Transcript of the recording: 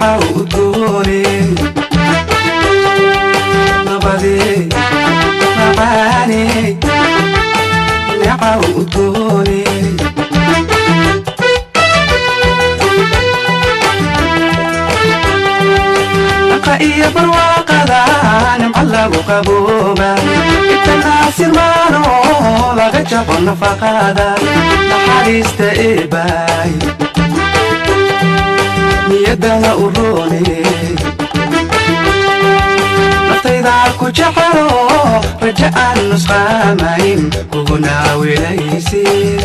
Neecaw udgoone, nabade macaane, neecaw udgoone. Dhaqa iyo barwaaqada nimco lagu qabooba, itanaasirmaano laga jaqo nafaqada. Naxariista eebaay niyadana u roone, naftaydaa ku jecelo, raja aan nusqaamayn kuguna wilaysid.